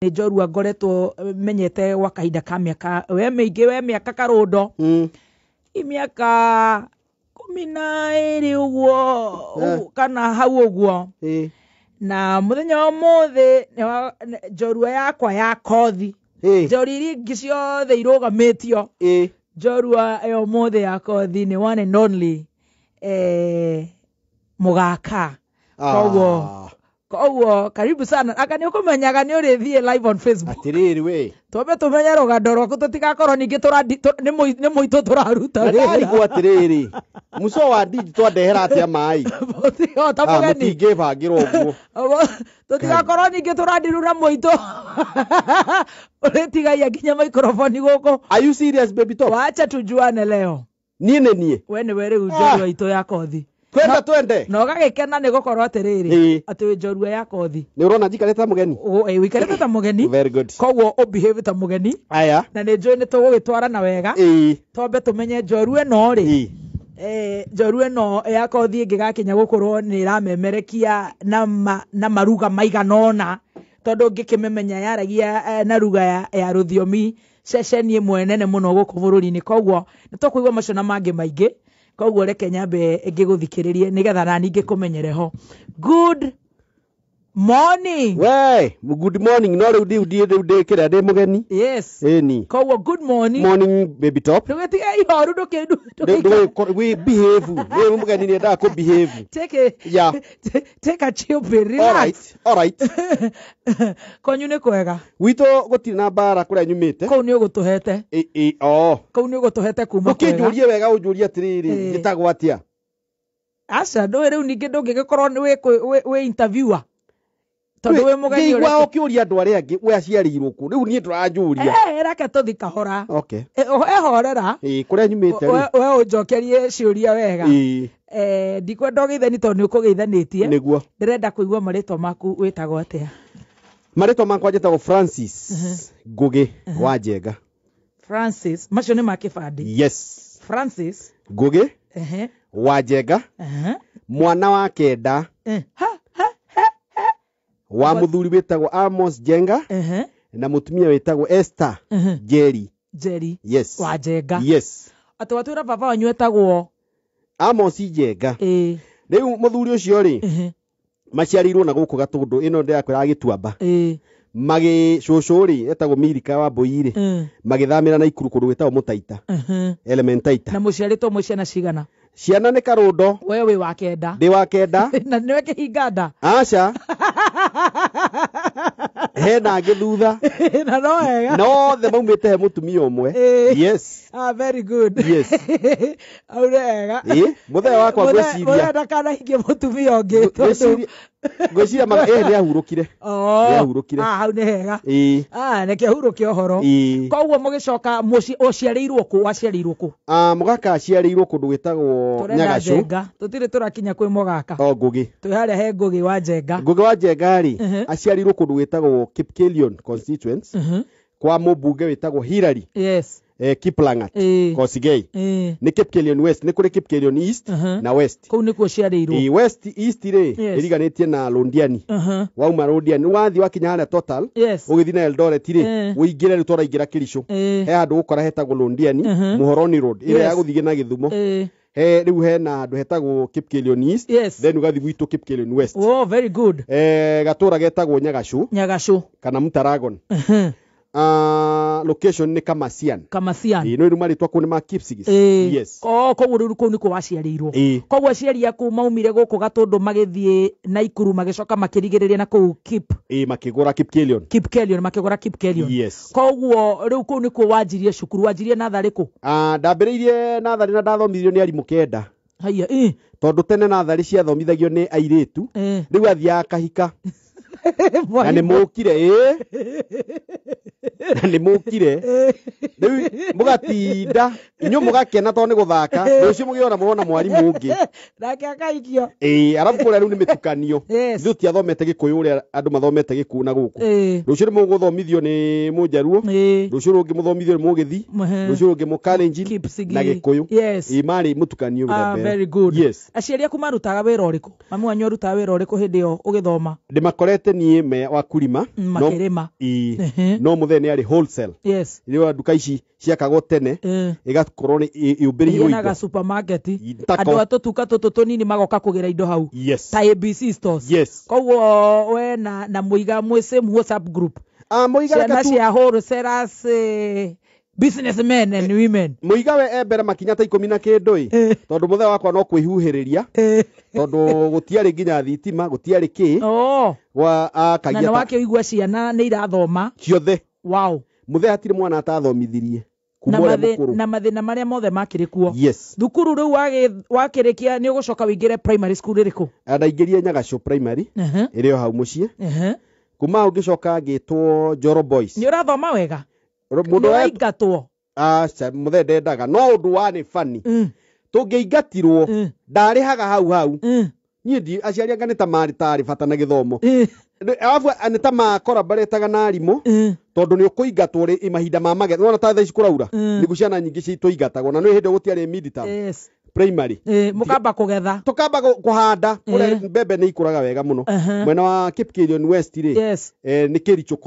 Nĩ njorua ngoretwo menyete gwa kahinda ka mĩaka we mĩingĩ, we mĩaka karũndo i mĩaka 12 ũguo kana hau ũguo. Na mũthenya wa ũmũthĩ njorua yakwa ya kothi, njorua iria ingĩ ciothe irũgamĩtio, njorua ya ũmũthĩ ya kothi nĩ one and only Mũgaka. Koguo karibu sana. Aka nĩ ũkũmenyaga nĩ ũrĩthiĩ live on Facebook. Atĩrĩrĩ we. Twambe tũmenye rũgando rwaku, tũtigakorwo ningĩ nĩ mũitũ tũraruta Na wĩra. ndarigwo atĩrĩrĩ, mũco wa digital andehera atĩa maĩ? Mũtihota mũgeni. Mũtingĩbangĩrwo ũguo. Tũtigakorwo ningĩ tũrandirura mũitũ. Ũrĩtigaia nginya microphone gũkũ. Are you serious, baby top? Wacha tujuane leo. Niĩ nĩ niĩ. We nĩwe rĩu njorua itũ ya kothi. Twende, twende. Na ũgagĩkena nĩ gũkorwo atĩrĩrĩ, atĩ wĩ njorua ya kothi. Nĩ ũrona njikarĩte ta mũgeni? Ũikarĩte ta mũgeni. Very good. Koguo ũbehave ta mũgeni. Aya. Na nĩ njũĩ nĩ tũgũgĩtwarana wega. Twambe tũmenye njorua ĩno rĩ. Njorua ĩno ya kothi ĩngĩgakinya gũkorwo nĩ ĩramemerekia na maruga maigana ũna, tondũ ngĩkĩmĩmenya yaragia na ruga ya rũthiomi ceceni ĩmwe nene mũno gũkũ bũrũri-inĩ. Koguo nĩ tũkũigua macio na mangĩ maingĩ. Koguo reke nyambe ngĩgũthikĩrĩrie nĩgetha nani ngĩkũmenyere ho. Good morning. We, good morning. No rĩu rĩu ndĩ kĩrĩa ndĩ mũgeni. Yes. Ĩni. Koguo good morning. Morning baby top. Ndũgĩtige ihoru, Ndũgĩ behave. Wĩ mũgeni nĩ endaga kũ behave. Take a, Yeah. take a chill pill, relax. All right. All right. Kwanyu nĩ kwega? Gwitũ gũtirĩ na mbara kũrĩa nyumĩte. Kũu nĩ ũgũtũhete. Ĩ, oh. Kũu nĩ ũgũtũhete kuma kwega. Ũkĩnjũrie wega, ũnjũrie atĩrĩrĩ, njĩtagwo atĩa? Aca, ndũĩ rĩu ningĩ ndũngĩgĩkorwo nĩ wĩ interviewer. Tondũ wĩ mũgeni Ngĩigua ũrĩa ũkĩũria andũ arĩa angĩ, we aciarĩirwo kũ? Rĩu niĩ ndũranjũria. Reke tũthi kahora. Okay. Ehorera. Kũrĩa nyumĩte rĩ? We ũnjokerie ciũria wega. Ndikwenda ũgeithani tondũ nĩ ũkũgeithanĩtie. Nĩguo. Ndĩrenda kũigua marĩtwa maku, wĩtagwo atĩa? Marĩtwa makwa njĩtagwo Francis Ngũgĩ wa Njenga. Francis, macio nĩ ma kĩbandĩ? Yes. Francis Ngũgĩ wa Njenga, mwana wa kenda. Ha, ha, ha, ha. Wa mũthuri wĩtagwo Amos Njenga, na mũtumia wĩtagwo Esther Njeri. Njeri. Yes. Wa Njenga. Yes. Atĩ watwĩra baba wanyu etagwo Amos Njenga. Rĩu mũthuri ũcio rĩ, maciarĩirwo na gũkũ Gatũndũ, ĩno ndĩrakwĩra Gĩtuamba. Magĩ cũcũ rĩ, etagwo Milika wa Mbũi rĩ, magĩthamĩra Naikuru kũndũ gwĩtagwo Mũtaita. Elementaita. Na mũciarĩtwo mwĩ ciana cigana? Ciana nĩ karũndo. We wĩ wa kenda. Ndĩ wa kenda. Na nĩwe kĩhinga nda? Aca. Hena angĩ thutha. Na no wega. Na othe maumĩte he mũtumia ũmwe. Yes. Very good. Yes. Au nĩ wega. Mũthenya wakwa ngwĩciria. Mũthenya ndakanahingie mũtumia ũngĩ, tondũ Ngwĩciria nĩ ahurũkire. Nĩ ahurũkire. Hau nĩ hega. Nĩkĩo ahurũke ũhoro. Koguo mũgĩcoka mũciĩ, ũciarĩirwo kũ? Waciarĩirwo kũ? Mũgaka aciarĩirwo kũndũ gwĩtagwo Tũrenda Nyagacũ. Njenga. Tũtirĩ tũrakinya kwĩ Mũgaka. O, Ngũgĩ. Twĩ harĩa he Ngũgĩ wa Njenga. Ngũgĩ wa Njenga rĩ, aciarĩirwo kũndũ gwĩtagwo Kipkelion constituents. Kwa mũmbunge wĩtagwo Hillary. Kiplangat. Kosigei. Nĩ Kipkelion West, nĩ kũrĩ Kipkelion East na West. Kũu nĩkuo ciarĩirwo. West East rĩ, ĩriganĩtie na Londiani. Wauma Londiani, wathiĩ wakinya harĩa Total, ũgĩthiĩ na Eldoret rĩ, ũingĩre rĩu tũraingĩra Kericho. He handũ ũgũkora hetagwo Londiani, Muhoroni Road, ĩrĩa ya gũthiĩ na Gĩthumo. He rĩu hena handũ hetagwo Kipkelion East, then ũgathiĩ gwitũ Kipkelion West. Oh, very good. Gatũra getagwo Nyagacũ. Nyagacũ. Kana Mtaragon. Location nĩ Kamasian. Kamasian. No rĩu marĩtwa kũu nĩ ma Kipsigis. Yes. Oh, koguo rĩu kũu nĩkuo waciarĩirwo. Koguo aciari aku maumire gũkũ Gatũndũ magĩthiĩ Naikuru, magĩcoka makĩrigĩrĩria na kũu Kip. Makĩgũra Kipkelion. Kipkelion, makĩgũra Kipkelion. Yes. Koguo rĩu kũu nĩkuo wanjirie cukuru, wanjirie natharĩ kũ? Ndambĩrĩirie natharĩ na ndathomithirio nĩ arimũ 9. Haiya, Tondũ tene natharĩ ciathomithagio nĩ airĩtu. Rĩu athiaga akahika. Na nĩ mũkire, Na nĩ mũkire. Rĩu mũgatinda inyuĩ mũgakena tondũ nĩ gũthaka, rũciũ mũgĩona mũrona mwarimũ ũngĩ. Nake akaikio. Ĩĩ, arabu kũrĩa rĩu nĩ mĩtukanio. Ithuĩ tũtiathomete Gĩkũyũ ũrĩa andũ mathomete Gĩkũyũ na gũkũ. Rũciũ nĩ mũgũthomithio nĩ Mũnjaruo, rũciũ rũngĩ mũthomithio nĩ Mũgĩthi, rũciũ rũngĩ Mũkalenjin na Gĩkũyũ. Ĩĩ, marĩ mũtukanio mĩthemba ĩyo. Very good. Yes. Aciari aku marutaga wĩra ũrĩkũ? Mami wanyu arutaga wĩra ũrĩkũ hĩndĩ ĩyo ũgĩthoma? Ndĩmakorete niĩ me wa kurima. Makĩrĩma. Ĩĩ. No mũthee nĩ arĩ wholesale. Yes. Rĩu nduka ici ciakagwo tene, ĩgakorwo nĩ yũmbĩrĩirwo Ĩna indo. ga supermarket. Tako. Andũ a tũtuka tũtũ tũnini magoka kũgĩra indo hau. Yes. Ta ABC stores. Yes. Koguo we na mũiga mwĩ same WhatsApp group. Mũiga Ciana reke tu cia wholesalers, businessmen and women. Mũiga we e mbere makinya ta 10 na kĩndũ ĩ. Tondũ mũthee wakwa no kwĩhuhĩrĩria. Tondũ gũtiarĩ nginya thitima, gũtiarĩ kĩ. Wa, akagia Na nĩ ta wakĩigua ciana nĩ irathoma. Ciothe. Wow. Mũthee hatirĩ mwana atathomithirie. Kuma ũrĩa mũkũrũ. Na mathĩna marĩa mothe makĩrĩ kuo. Yes. Thukuru rĩu wakĩrĩkia nĩ ũgũcoka ũingĩre primary school ĩrĩkũ? Ndaingĩrire Nyagacũ primary. Ĩrĩ o hau mũciĩ. Kuma hau ngĩcoka ngĩtwo Njoro Boys. Nĩ ũrathoma wega? Mũndũ Nĩ ũraingatwo? Aca, mũthee ndendaga. No ũndũ wa nĩ funny. Tũngĩingatirwo, ndarĩhaga hau hau. Niĩ ndi, aciari anga nĩ ta marĩ tarĩ bata na gĩthomo. Arabu nĩ ta makora baretaga na arimũ, tondũ nĩ ũkũingatwo rĩ mahinda ma magetha. Nĩwona ta thaa ici kũraura? Nĩguo ciana nyingĩ citũingatagwo, na nĩ hĩndĩ gũtiarĩ mid-term. Primary. Mũkamba kũgetha. Tũkamba kũhanda, kũrĩa mbembe nĩ ikũraga wega mũno. Mwena wa Kipkelion West rĩ, nĩ Kericho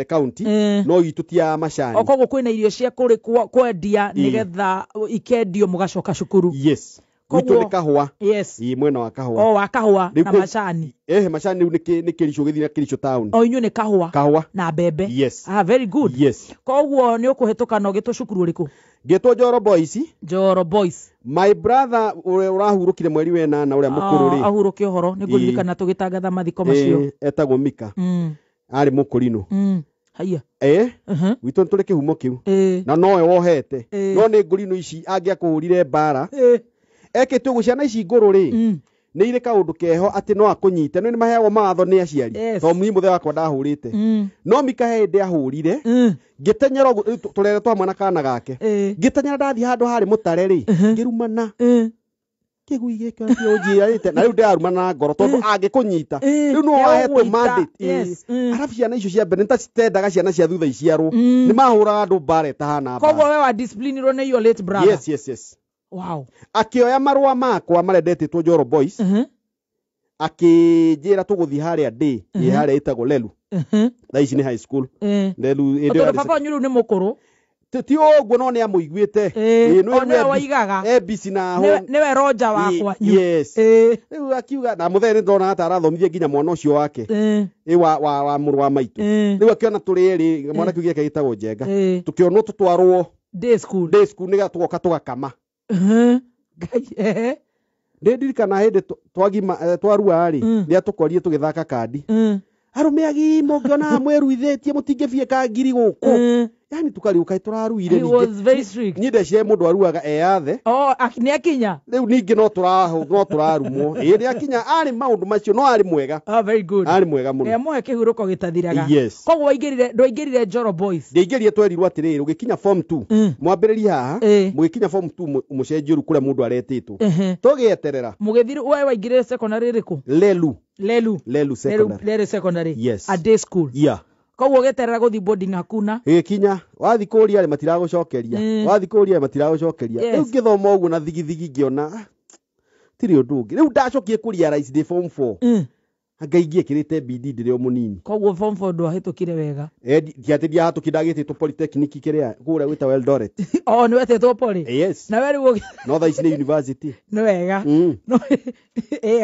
county, no itũ ti ya macani. O koguo kwĩna irio cia kũrĩ kwendia nĩgetha ikendio mũgacoka cukuru. Yes. Gwitũ nĩ kahũa. Yes. Ĩĩ, mwena wa kahũa. O wa kahũa Rĩu na macani. Macani rĩu nĩ Kericho ũgĩthiĩ na Kericho town. O inyuĩ nĩ kahũa. Kahũa. Na mbembe. Yes. Very good. Yes. Koguo nĩ ũkũhĩtũka na ũgĩtwo cukuru ũrĩkũ? Ngĩtwo Njoro Boys. Njoro Boys. My brother ũrĩa ũrahurũkire mweri wa 8 ũrĩa mũkũrũ rĩ. Ahurũke ũhoro, nĩ ngũririkana tũgĩtangatha mathiko macio. Etagwo Mika. Arĩ mũkũrinũ. Haiya. Gwitũ nĩ tũrĩ kĩhumo kĩu. Na nowe wohete. No nĩ ngũrinũ ici angĩakũhũrire mbara. Ekĩte ũguo ciana ici ngũrũ rĩ, nĩ irĩ kaũndũ keho atĩ no akũnyite. No nĩ maheagwo mawatho nĩ aciari. Tondũ niĩ mũthee wakwa ndahũrĩte. No Mika he hĩndĩ ahũrire, ngĩteng'era ũguo, rĩu tũreretwo hamwe na kana gake. Ngĩteng'era ndathiĩ handũ harĩ mũtare rĩ, ngĩrumana. Kĩgui gĩkĩ atĩ ũnjiarĩte. Na rĩu ndĩrarumana na ngoro tondũ angĩkũnyita. Rĩu no Nĩ wahetwo ũgũita. mandate. Arabu ciana icio cia mbere nĩ ta citendaga ciana cia thutha iciarwo. Nĩ mahũraga andũ mbara ĩtahana mbara. Koguo we wa disciplinirwo nĩ your late brother. Yes, yes, yes. Wow. Akĩoya marũa makwa marĩa ndetĩtwo Njoro Boys. Akĩnjĩra tũgũthiĩ harĩa ndĩ, ĩ harĩa ĩtagwo Lelu. Thaa ici nĩ high school. Lelu ĩndĩ Tondũ yarĩ baba wanyu rĩu nĩ mũkũrũ. Ti ũguo no nĩ amũiguĩte. Ĩĩ, nĩ O nĩwe we waigaga. ABC na home. Nĩwe Roger wakwa nyu. Yes. Rĩu akiuga, na mũthee nĩ ndona ta arathomithia nginya mwana ũcio wake. Ĩ, wa mũrũ wa maitũ. Rĩu akĩona tũrĩ erĩ, mwana kĩu gĩake gĩtagwo Njenga. Tũkĩonwo tũtwarwo Day school. Day school nĩgetha tũgoka tũgakama. Ngai, ehe. Nĩ ndirikana hĩndĩ twagima, twarua rĩ, nĩ atũkorire tũgĩthaka kandi. Arũme agima ũngĩona mwĩruithĩtie mũtingĩbiĩka ngiri gũkũ. Yaani tukariũka tũraruire He ningĩ. was very strict. Niĩ ndeciria mũndũ aruaga eyathe. Oh, nĩ akinya. Rĩu ningĩ no tũrarumwo. Ĩĩ, nĩ akinya, arĩ maũndũ macio, no arĩ mwega. Very good. Arĩ mwega mũno. Nĩ amũhe kĩhurũko gĩtathiraga. Yes. Koguo ndwaingĩrire Njoro Boys. Ndiaingĩrire, twerirwo atĩrĩrĩ, ũgĩkinya form 2. Mwambĩrĩrie haha, mũgĩkinya form 2 mũcenjie rĩu kũrĩa mũndũ aretĩtwo. Tũgĩeterera. Mũgĩthiĩ, we waingĩrire secondary ĩrĩkũ? Lelu. Lelu. Lelu secondary. Lelu secondary. Yes. A day school. Yeah. Koguo ũgĩeterera gũthiĩ boarding hakuna. Gĩkinya, wathiĩ kũũria rĩ matiragũcokeria. Wathiĩ kũũria rĩ matiragũcokeria. Rĩu ngĩthoma ũguo na thigithigi ngĩona, tirĩ ũndũ ũngĩ. Rĩu ndacokire kũrealize ndĩ form 4. Anga ingĩekĩrĩte bidii ndĩrĩ o mũnini. Koguo form 4 ndwahĩtũkire wega. Ti atĩ ndiahĩtũkire, ndagĩtĩtwo polytechnic kĩrĩa, kũrĩa gwĩtagwo Eldoret. Oh, nĩ wetĩtwo poly? Yes. Na we rĩu No thaa ici nĩ university. Nĩ wega. No,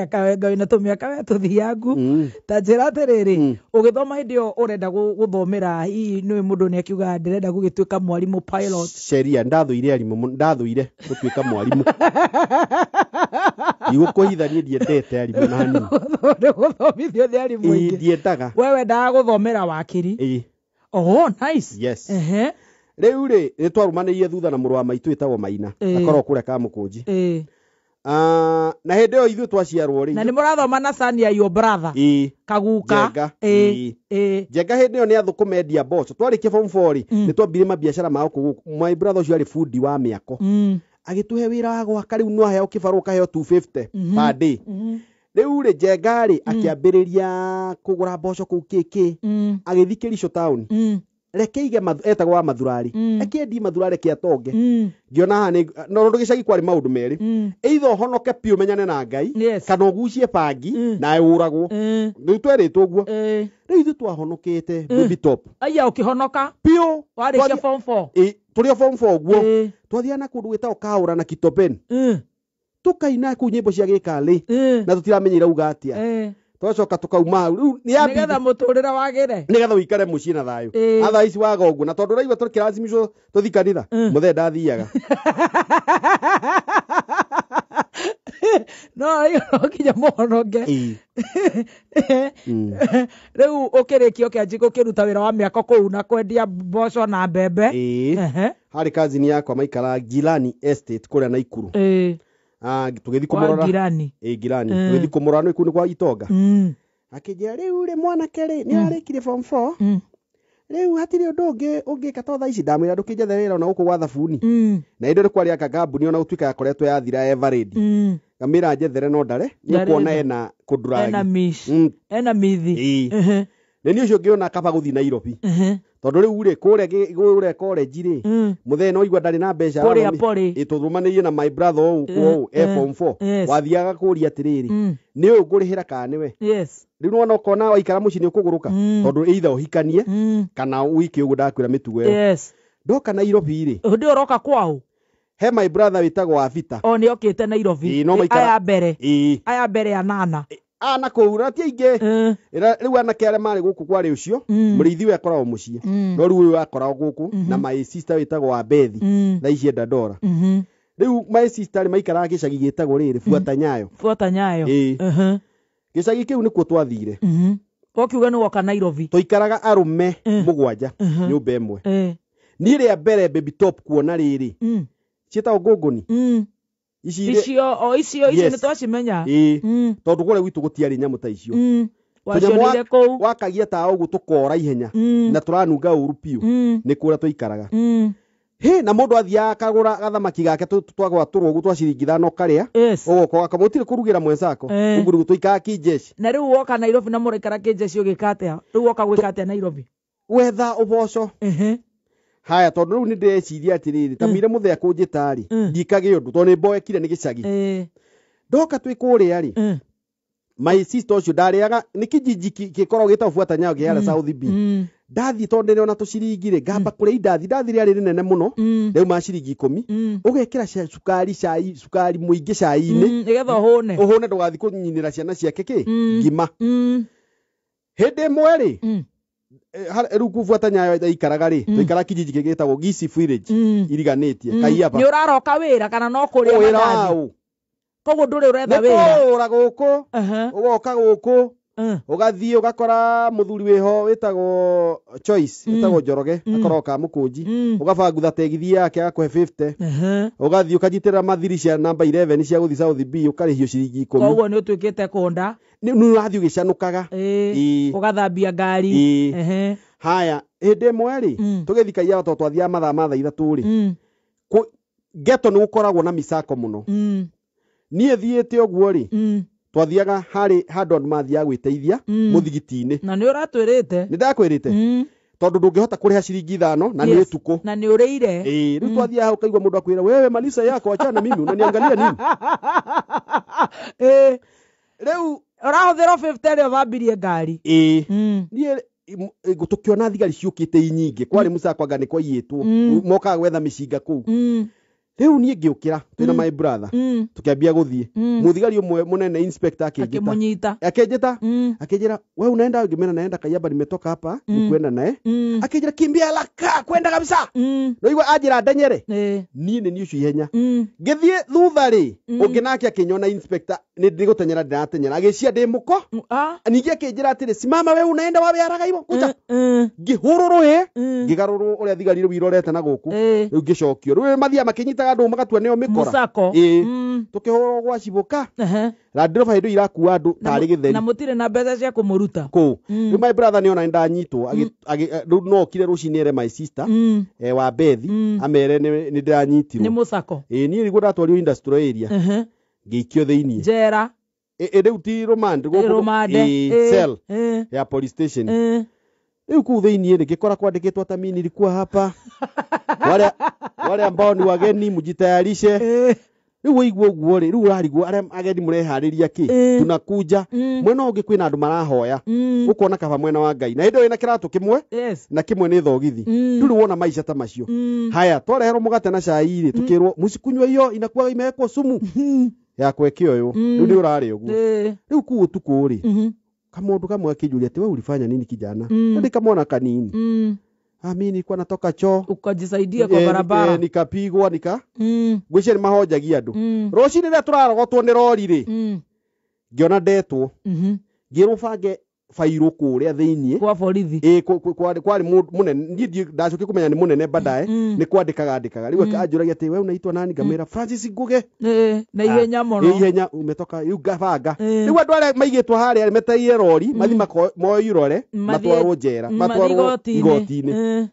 akawenga wĩna tũmĩaka we tũthiangu. Ta njĩra atĩrĩrĩ, ũgĩthoma hĩndĩ ĩyo ũrenda gũthomera, hihi nĩwe mũndũ nĩ akiugaga ndĩrenda gũgĩtuĩka mwarimũ pilot. Sheria, ndathũire arimũ mũno, ndathũire gũtuĩka mwarimũ. Ndigũkũhitha niĩ ndiendete arimũ na hanini. Nĩ gũthomithio nĩ arimũ Ĩĩ, aingĩ. ndiendaga. We wendaga gũthomera wakiri? Ĩĩ. Oh, nice. Yes. Rĩu rĩ, nĩ twarumanĩire thutha na mũrũ wa maitũ wĩtagwo Maina. Akoragwo kũrĩa Kamũkũnji. Na hĩndĩ ĩyo ithuĩ twaciarwo rĩ na nĩ mũrathoma na Sania your brother Kaguka. Njenga. Njenga hĩndĩ ĩyo nĩ athũkũmendia mboco. Twarĩkia form 4 rĩ, nĩ twambirie mabiacara ma gũkũ. My brother ũcio arĩ bundi wa mĩako. Agĩtũhe wĩra wa gwaka rĩu no aheo kĩbarũa ũkaheo 250 per day. Rĩu rĩ Njenga rĩ akĩambĩrĩria kũgũra mboco kũu kĩkĩ. Agĩthiĩ Kericho town. Reke ige etagwo wa mathurari. Akĩendie mathurari reke atonge. Ngĩona haha nĩ no ũndũ gĩcagi kwarĩ maũndũ merĩ. Either ũhonoke biũ ũmenyane na Ngai, kana ũgucie bangi nawe ũragwo. Rĩu twerĩtwo ũguo. Rĩu ithuĩ twahonokete baby top. Aya ũkĩhonoka. Biũ. Warĩkia form 4. Tũrĩ o form 4 ũguo. Twathiaga na kũndũ gwĩtagwo Kaũra na Kitoben. Tũkaina kũu nyĩmbo cia gĩkarĩ. Na tũtiramenya irauga atĩa. Twacoka tukauma hau rĩu nĩ yambi nĩgetha mũtũrĩre wagĩre, nĩgetha ũikare mũciĩ na thayũ. Atha ici waga ũguo, na tondũ ũraigua tũkĩracimicwo tũthi kanitha, mũthee ndathiaga. No no nginya mũhonoke. Rĩu ũkĩrĩkia ũkĩanjia gũkĩruta wĩra wa mĩako kũu na kwendia mboco na mbembe. Harĩ kazini yakwa maikara Gilani Estate kũrĩa Naikuru. Tũgĩthiĩ kũmũrora. Gilani. Gilani. Tũgĩthiĩ kũmũrora nĩ kũu nĩ kwa Itonga. Akĩnjĩra rĩu rĩ mwanake rĩ nĩ arĩkirie form 4. Rĩu hatirĩ ũndũ ũngĩ ũngĩka to thaa ici. Ndamwĩra ndũkĩnjethe wĩra ona gũkũ gwa thabuni. Na hĩndĩ ĩyo kwarĩ aka kambuni ona gũtuĩka yakoretwo yathira Eveready. Ngamĩra njethere no ndare nĩ ũkuona ena kũnduragi. Ena mish. Ena mithi. Nĩ niĩ ũcio ngĩona kaba gũthiĩ Nairobi. Tondũ rĩu rĩ kũrĩa college rĩ mũthee no igua ndarĩ na mbeca. Kũrĩa Pori. Tũrũmanĩrie na my brother ũũ ũũ e form 4. Wathiaga kũria atĩrĩrĩ nĩ ũyũ ngũrĩhĩra kana nĩwe. Rĩu nĩwona ũkona waikara mũciĩ nĩ ũkũgũrũka. Tondũ either ũhikanie kana ũike ũguo ndakwĩra mĩtugo ĩyo. Ndoka Nairobi rĩ. Hĩndĩ ĩyo ũroka kwao? He my brother wĩtagwo Wavita. O nĩ okĩte Nairobi. Aya mbere. Aya mbere anana. Ana kũu na ti aingĩ. Rĩu anake arĩa marĩ gũkũ kwarĩ ũcio mũrĩithi we akoragwo mũciĩ. No rĩu ũyũ akoragwo gũkũ na my sister wĩtagwo Wabethi. Thaa ici enda ndora. Rĩu my sister rĩ maikaraga gĩcagi gĩtagwo rĩrĩ Buata Nyayo. Buata Nyayo. Gĩcagi kĩu nĩkuo twathire. Ũkiuga nĩ woka Nairobi. Tũikaraga arũme mũgwanja nyũmba ĩmwe. Niĩ rĩa mbere baby top kuona rĩrĩ ciĩtagwo ngũngũni. Icio icio nĩ twacimenya. Tondũ kũrĩa gwitũ gũtiarĩ nyamũ ta icio. Wacionire kũu. Wakagia ta ũguo tũkora ihenya na tũranunga ũru biũ. Nĩ kũrĩa tũikaraga. Hĩ na mũndũ athiaga akagũra gathamaki gake twagwatũrwo ũguo twa ciringi ithano karĩa. Ũgoka ũgakama gũtirĩ kũrugĩra mwenzako. Ũguo nĩguo tũikaraga kĩnjeshi. Na rĩu woka Nairobi na mũraikara kĩnjeshi ũgĩka atĩa? Rĩu woka gwĩka atĩa Nairobi? Gwetha ũboco. Haya tondũ rĩu nĩ ndĩreciria atĩrĩrĩ ta mire mũthee kũnjĩta rĩ ndikage ũndũ tondũ nĩ mboekire nĩ gĩcagi. Ndoka twĩ kũrĩa rĩ my sister ũcio ndarĩaga nĩ kijiji gĩkoragwo gĩtagwo Buata Nyayo kĩarĩa South B. Ndathiĩ tondũ ndĩrona tũciringi rĩ ngamba kũrĩa indathi. Indathi rĩarĩ rĩnene mũno rĩu ma ciringi 10. Ũgekĩra cukari cai cukari mũingĩ cai-inĩ nĩgetha ũhũne. Ũhũne ndũgathiĩ kũnyinĩra ciana ciake kĩ ngima. Hĩndĩ ĩmwe rĩ rĩu kũu Buata Nyayo ndaikaraga rĩ tũikaraga kijiji gĩtagwo Gisi Village iriganĩtie Kaiaba. Nĩ ũraroka wĩra kana no kũrĩa mandathi? Koguo ndũrĩ ũretha wĩra? Nĩ kũũra gũkũ ũgoka gũkũ ũgathiĩ ũgakora mũthuri wĩho wĩtagwo Choice wĩtagwo Njoroge akoragwo Kamũkũnji ũgabangutha tegithi yake agakũhe 50 ũgathiĩ ũkanyitĩrĩra mathiri cia namba 11 cia gũthiĩ South B ũkarĩhio ciringi 10. Koguo nĩ ũtuĩkĩte kũnda. Nĩ ũrathiĩ ũgĩcanũkaga. Ũgathambia ngari. Haya hĩndĩ ĩmwe rĩ tũgĩthiĩ Kaiaba tondũ twathiaga mathaa ma thaa ithatũ rĩ ghetto nĩ gũkoragwo na micako mũno. Niĩ thiĩte ũguo rĩ twathiaga harĩ handũ andũ mathiaga gwĩteithia mũthigiti-inĩ. Na nĩ ũratwĩrĩte. Nĩ ndakwĩrĩte. Tondũ ndũngĩhota kũrĩha ciringi 5 na nĩ ũtukũ. Na nĩ ũrĩire. Rĩu twathiaga hau ũkaigua mũndũ akwĩra wewe malisa yako achana mimi unaniangalia nini? Rĩu ũrahũthĩra 50 ĩrĩa ũthambirie ngari. Niĩ tũkĩona thigari ciũkĩte inyingĩ kwarĩ mũcako anga nĩ kwaiyĩtwo mokaga gwetha mĩcinga kũu. Rĩu niĩ ngĩũkĩra twĩna my brother tũkĩambia gũthiĩ mũthigari ũmwe mũnene inspector akĩnjĩta akĩnjĩta akĩnjĩra wewe unaenda ngĩmera naenda Kaiaba nimetoka hapa nikwenda naye akĩnjĩra kimbia haraka kwenda kabisa no igua anjĩra ndenyere niĩ nĩ niĩ ũcio ihenya ngĩthiĩ thutha rĩ ũngĩ nake akĩnyona inspector nĩ ndĩgũtenyera ndĩratenyera agĩcia ndĩ mũko ningĩ akĩnjĩra atĩrĩ simama wewe unaenda wawe haraka hivyo kuja ngĩhũrũrwo ĩ ngĩgarũrwo ũrĩa thigari rĩu irorete na gũkũ rĩu ngĩcokio rĩu mathiaga makĩnyitaga manyitaga andũ magatua nĩo mĩkora. Mũcako. Ĩĩ. Tũkĩhũrwo gwa cibũka. Land Rover hĩndĩ ĩyo irakua andũ tarĩ gĩtheri. Na mũtirĩ na mbeca cia kũmũruta. Kũu. Rĩu my brother nĩona nĩndanyitwo, rĩu no okire rũcinĩ ere my sister, wa Bethi, amere nĩ ndĩranyitirwo. Nĩ mũcako. Ĩĩ, niĩ nĩguo ndatwarirwo industrial area. Ngĩikio thĩiniĩ. Njera. Rĩu ti remand, gũkũ- Rũmande. Ĩĩ, cell ya police station. Rĩu kũu thĩiniĩ rĩ, ngĩkora kwandĩkĩtwo ta mimi nilikuwa hapa. Wale ambao ni wageni mjitayarishe. Rĩu waigua ũguo rĩ, rĩu ũrarigwo arĩa ageni mũreharĩria kĩ? Tunakuja. Mwena ũngĩ kwĩna andũ marahoya. Ũkona kaba mwena wa Ngai. Na hĩndĩ ĩyo ĩna kĩratũ kĩmwe, na kĩmwe nĩ thogithi. Rĩu wona maica ta macio. Haya, twareherwo mũgate na cai rĩ, tũkĩrwo mũcikunywe hiyo inakuwa imewekwo sumu. Ya kwekĩoywo. Rĩu nĩ ũrarĩa ũguo. Rĩu kũu ũtukũ rĩ, kamũndũ kamwe akĩnjũria atĩ we ulifanya nini kijana? Ndĩ kamwana kanini. Mimi nilikuwa natoka choo. Ukajisaidia kwa barabara. Nikapigwa, nika. Ngwĩciria nĩ mahonjagia andũ. Rũcinĩ rĩrĩa tũrarogotwo nĩ rori rĩ, ngĩona ndetwo. Ngĩrwo bange bairũ kũrĩa thĩiniĩ. Kwa borithi. Ĩĩ, kwarĩ mũnene. Niĩ ndacokire kũmenya nĩ mũnene baadaye. Nĩ kwandĩkaga andĩkaga. Rĩu anjũragia atĩ we unaitwa nani? Ngamwĩra Francis Nguge. Na ihenya mũno. Ĩĩ, ihenya, umetoka, rĩu ngabanga. Rĩu andũ arĩa maigĩtwo harĩa metereire rori, mathiĩ moe irore, matwarwo njera, matwarwo igoti-inĩ. igoti-inĩ.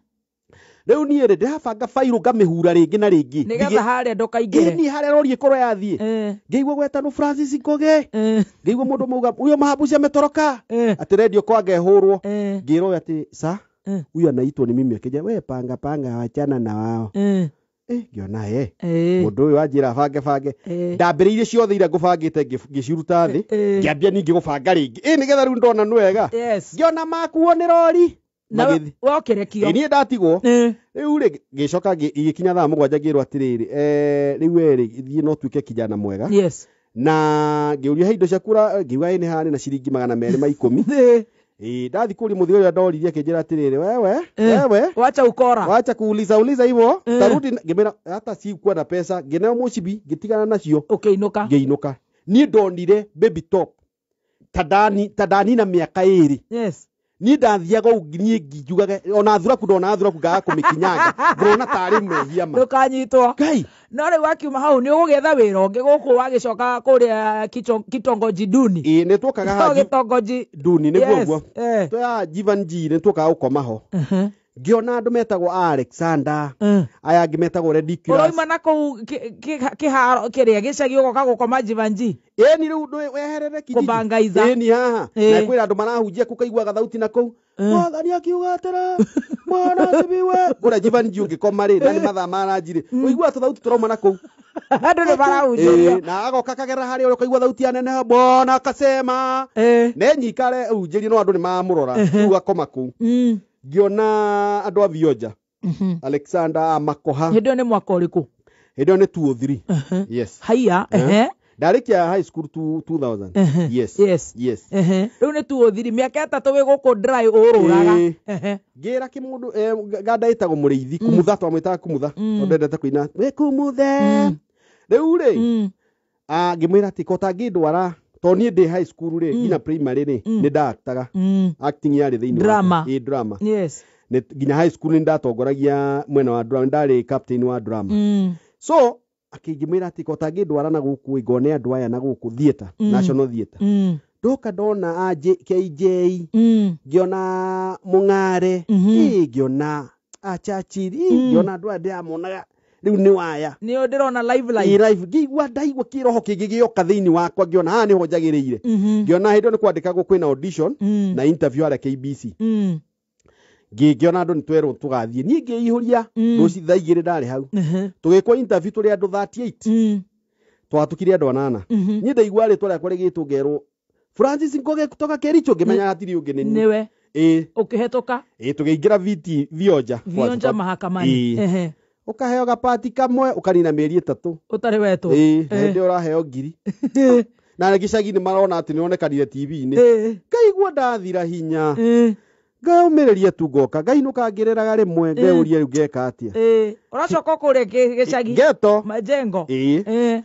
Rĩu niĩ rĩ, ndĩrabanga bairũ ngamĩhura rĩngĩ na rĩngĩ. Nĩgetha harĩa ndũkaingĩre. Ĩĩ, niĩ harĩa rori ĩkorwo yathiĩ. Ngĩigua gwetanwo Francis Nguge. Ngĩigua mũndũ mauga, huyo mahabusi ametoroka. Atĩ redio kwanga ĩhũrwo. Ngĩrwo atĩ, sa, huyu anaitwo ni mimi. Akĩnjĩra, we panga panga, wachana na wao. Ngĩona, mũndũ ũyũ anjĩra bange bange. Ndambĩrĩirie ciothe iria ngũbangĩte ngĩciruta thĩ. Ngĩambia ningĩ gũbanga rĩngĩ. Nĩgetha rĩu ndona nĩ wega. Ngĩona makuo nĩ rori. Na Magĩthiĩ. we ũkĩrekio. Ĩĩ, niĩ ndatigwo. Rĩu rĩ, ngĩcoka igĩkinya thaa mũgwanja ngĩrwo atĩrĩrĩ, rĩu we rĩ, thiĩ no tuĩke kijana mwega. Na ngĩũria, he indo ciaku ngiuga ĩ nĩ harĩ na ciringi magana merĩ ma ikũmi. Ĩĩ, ndathiĩ kũria mũthigari ũrĩa ndoririe akĩnjĩra atĩrĩrĩ, wewe, wewe. Wacha ukora. Wacha kuuliza uliza hivyo. Tarudi ngĩmwĩra, hata sikuwa na pesa, ngĩneo mũcibi, ngĩtigana nacio. Ũkĩinũka. Ngĩinũka. Niĩ ndonire baby top. Ta ndani na mĩaka ĩrĩ. Niĩ ndathiaga ũguo niĩ ngiugaga, ona thuraku ndona thuraku ngaga kũmĩkinyanga. Ngona tarĩ mehia ma. Ndũkanyitwo. Ngai. No rĩu wakiuma hau nĩ ũgũgĩetha wĩra ũngĩ gũkũ wagĩcoka kũrĩa kitongoji duni. Ĩĩ, nĩ tuokaga No haha gĩtongoji duni, nĩguo Yes, ũguo. Twoya Jivan G, nĩ tuokaga gũkoma ho. Ngĩona andũ metagwo Alexander, aya angĩ metagwo Ridiculous. Ũroima na kũu kĩharo kĩrĩa gĩcagi ũgoka gũkoma Jivan G. Ĩĩ, ni rĩu ndũĩ weherere kijiji. Kũbangaiza. Ĩĩ, ni haha. Na kwĩna andũ marahunjia kũ kaiguaga thauti na kũu. Mwathani akiuga atĩrĩ, mwana asibiwe. Kũrĩa Jivan G ũngĩkoma rĩ, na nĩ mathaa ma ranji rĩ, ũiguaga tũthauti tũrauma na kũu. Andũ nĩ marahunjĩrio. Ĩĩ, na agoka kagerera harĩa ũrĩa ũkaigua thauti ya neneha, Bwana akasema. Na enyikare ahunjĩrie no andũ nĩ mamũrora. Rĩu akoma kũu. Ngĩona andũ a Vioja. Alexander Makoha. Hĩndĩ ĩyo nĩ mwaka ũrĩkũ? Hĩndĩ ĩyo nĩ 203. Yes. Haiya, Ndarĩkia high school 2000. Yes. Yes. Yes. Rĩu nĩ 203, mĩaka ĩtatũ wĩ gũkũ dry ũrũraga. Ngĩra kĩmũndũ, nganda ĩtagwo mũrĩithi, Kumutha, twamwĩtaga Kumutha, tondũ endete kũina, wĩ Kumuthe. Rĩu rĩ, ngĩmwĩra atĩ ko ũtangĩndwara, tondũ niĩ ndĩ high school rĩ, nginya primary rĩ, nĩ ndaaktaga. Acting yarĩ thĩinĩ wakwa. Drama. Ĩĩ, drama. Yes. Nĩ, nginya high school nĩ ndatongoragia mwena wa drama, ndarĩ captain wa drama. So, akĩngĩmwĩra atĩ ko ũtangĩndwara na gũkũ, ngone andũ aya na gũkũ theatre, National Theatre. Ndoka ndona a KJ, ngĩona Mũng'are, ngĩona a Churchill, ngĩona andũ aya ndĩramonaga rĩu nĩ waya. Nĩ ũyũ ndĩrona live live. Ĩ, live. Ngĩigua ndaigua kĩroho kĩngĩ gĩoka thĩinĩ wakwa, ngĩona haha nĩho njagĩrĩire. Ngĩona hĩndĩ ĩyo nĩ kwandĩkagwo kwĩna audition na interview harĩa KBC. Ngĩona andũ nĩ twerwo tũgathiĩ. Niĩ ngĩihũria, rũciũ thaa igĩrĩ ndarĩ hau. Tũgĩkwo interview tũrĩ andũ 38. Twatũkire andũ anana. Niĩ ndaigua rĩtwa rĩakwa rĩgĩtwo ngerwo Francis Ngugi kutoka Kericho, ngĩmenya hatirĩ ũngĩ nĩ niĩ. Nĩwe. Ĩĩ. Ũkĩhetũka? Ĩĩ, tũkĩingĩra VT Vionja. Vionja mahakamani. Ĩĩ. Ũkaheo gapati kamwe, ũkanina mĩeri ĩtatũ. Ũtarĩ wetwo. Ĩĩ, hĩndĩ ĩyo ũraheo ngiri. Na gĩcagi nĩ marona atĩ nĩonekanire T V-inĩ. Ngaigua ndathira hinya. Ngaumĩrĩria tu ngoka, ngainũka ngĩrĩraga rĩmwe, ngeyũria rĩu ngeka atĩa. Ũracoka kũrĩa gĩcagi? Ghetto. Majengo. Ĩĩ.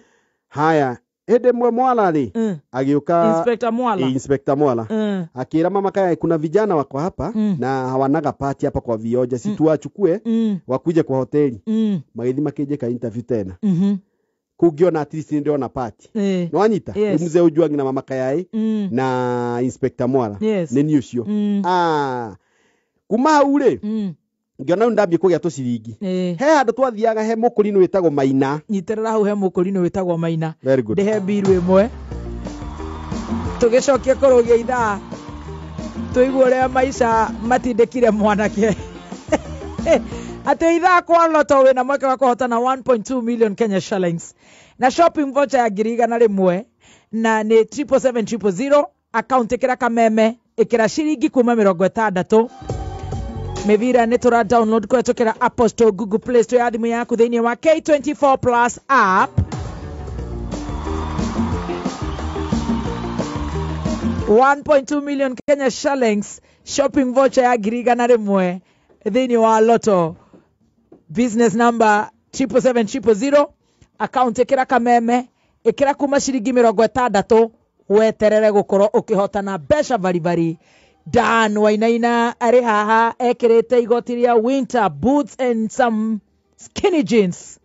Haya, Hĩndĩ ĩmwe Mwala rĩ agĩũka. Inspector Mwala. Inspector Mwala akĩra mama Kayai, kuna vijana wako hapa na hawanaga pati hapa kwa vioja, si tuwachukue wakuje kwa hoteli. Magĩthiĩ makĩnjĩka interview tena. Kũu ngĩona at least nĩndĩrona pati. Nĩwanyita? Yes. Mzee Ojwang na mama Kayai na Inspector Mwala. Nĩ niĩ ũcio. Kuma hau rĩ, ngĩona rĩu ndambie kũgĩa tũciringi. He handũ twathiaga he mũkũrinũ wĩtagwo Maina. Nyitĩrĩra hau he mũkũrinũ wĩtagwo Maina. Very good. Ndĩhe mbiru ĩmwe tũgĩcokia kũrũgia ithaa tũigue ũrĩa maica matindĩkire mwanake atĩ ithaa kwa Lotto wĩna mweke wa kũhotana 1.2 million Kenya shillings na shopping voucher ya 100,000 na nĩ 777 000 account. Ĩkĩra kameme, ĩkĩra ciringi kuma 60. Mĩbira nĩ tũra download kũhetũkĩra Apple Store, Google Play Store ya thimũ yaku thĩinĩ wa K24 Plus app. 1.2 million Kenya shillings shopping voucher ya 100,000 thĩinĩ wa Lotto, business number 777 000, account ĩkĩra kameme, ĩkĩra kuma ciringi 60, weterere gũkorwo ũkĩhotana mbeca baribari. Dan Wainaina arĩ haha ekĩrĩte igoti rĩa winter boots and some skinny jeans.